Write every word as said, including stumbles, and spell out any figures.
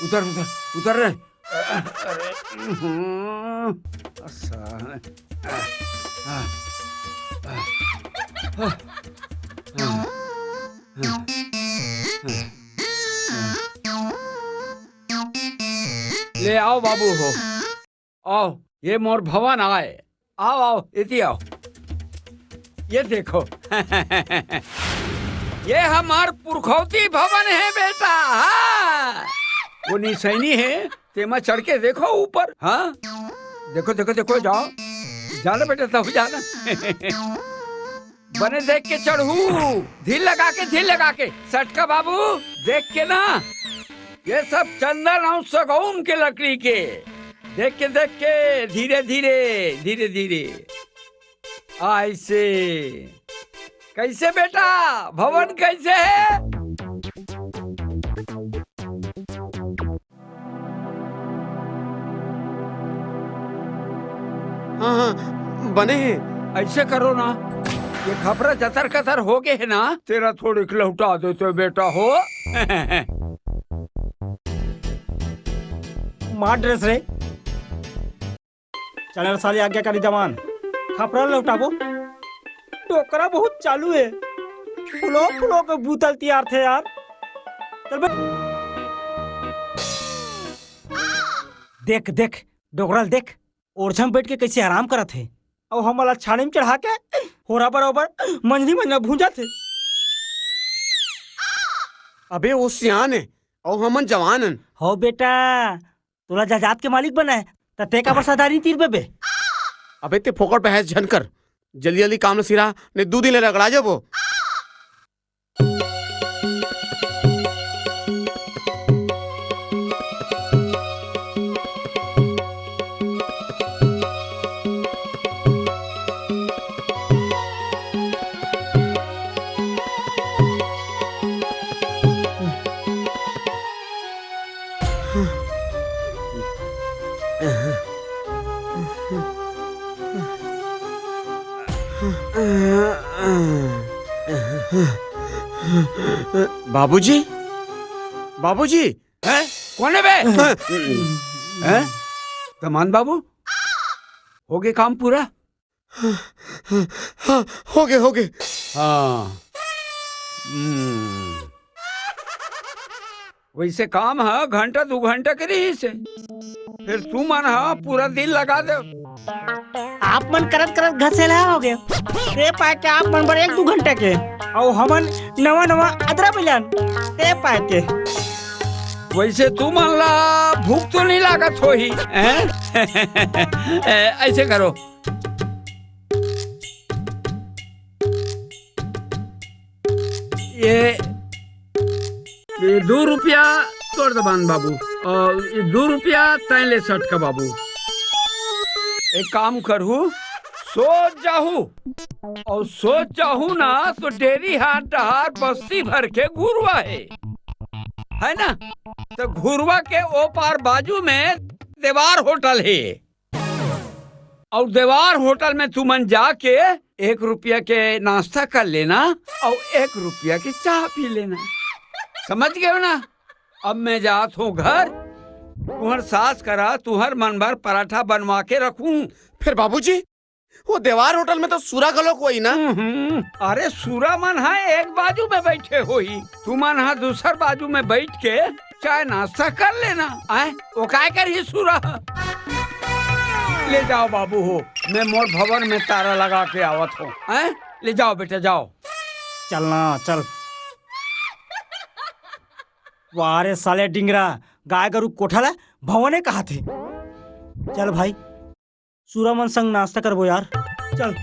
उतर, उतर, उतर रे। अरे, हम्म, साले। ले आओ बाबू हो, आओ, ये मोर भवन आय। आओ, आओ, एती आओ। ये देखो। ये हमार पुरखौती भवन हे बेटा। हाँ। वो निसैनी हे, तेमा चढ़ के देखो ऊपर। हाँ, देखो, देखो, देखो, जाओ, जाना बेटा, तब जाना। बने देख के चढ़ू, धीर लगा के, धीर लगा के। सटका बाबू, देख के ना, ये सब चंदन अउ सगौन के लकड़ी के। देख के, देख के, धीरे धीरे, धीरे धीरे। ऐसे। कैसे बेटा, भवन कैसे हे? हाँ, हाँ, बने हे। ऐसे करो ना, ये खपरा जतर कतर हो गे हे ना, तेला थोड़ीक लहुटा देते बेटा हो। मार ड्रेस रे। चल रे साले आज्ञाकारी जवान, खपरा लहुटाबो। डोकरा बहुत चालू हे, फुलो फुलो के बूता ल तियारथे यार। चल बे। देख देख, डोकरा ल देख, ओरछा म बइठ के कइसे आराम करत हे, अउ हमन ला छानी म चढ़ा के होरा बरोबर मंझली मंझला भूंजत हे। अबे वो सियान हे, अउ हमन जवान हन। हो बेटा, तोला जायदाद के मालिक बनाए, त ते काबर सरदारी तीर बे बे? अबे ते फोकट बहस झन कर, जल्दी जल्दी काम ल सिरा, नहीं दू दिन ले रगड़ा जाबो। बाबूजी, बाबूजी। हैं? कोन हे बे? हैं? दमान बाबू, हो गे काम पूरा? हाँ, हो गे, हो गे। हाँ। हम्म। वइसे काम ह घंटा दू घंटा के रहिस हे, फेर तुमन ह पूरा दिन लगा दे। आप मन करत करत घसेला हो गे, ते पाय के आप मन बर एक दू घंटा के, अउ हमन नवा नवा अदरा मिलन, ते पाय के। वइसे तुमन ला भूख तो नहीं लागत होही, हैं? ए, ऐसे करो, ये, ये दू रुपया तोर दबान बाबू, अउ ये दू रुपया तैं ले सटका बाबू। एक काम करहू, सोच जाहू, अउ सोच जाहू ना तो डेरी हाथ डहार बस्ती भर के घुरवा हे, है ना? तो घुरवा के ओ पार बाजू में देवार होटल हे। अउ देवार होटल में तुमन जाके एक रुपया के नाश्ता कर लेना अउ एक रुपया के चाय पी लेना। समझ गए हो ना? अब मैं जात हूँ घर। तुहर सास करा तुहर मन बर पराठा बनवा के रखूं। फिर बाबूजी, वो देवार होटल में तो सुरा घलोक होही ना? हम्म, अरे सुरा मन हा एक बाजू में बैठे होही, तुमन हा दूसर बाजू में बैठ के चाय नाश्ता कर लेना। आय, वो काय करही सुरा? ले जाओ बाबू हो, मैं मोर भवन में तारा लगा के आवत हूँ। आय, ले जाओ बेटा, जाओ। चलना, चल। वाह रे साले डिंगरा, गाय गरु कोठा ला भवने कहाथे। चल भाई, सुरा मन संग नाश्ता करबो यार, चल।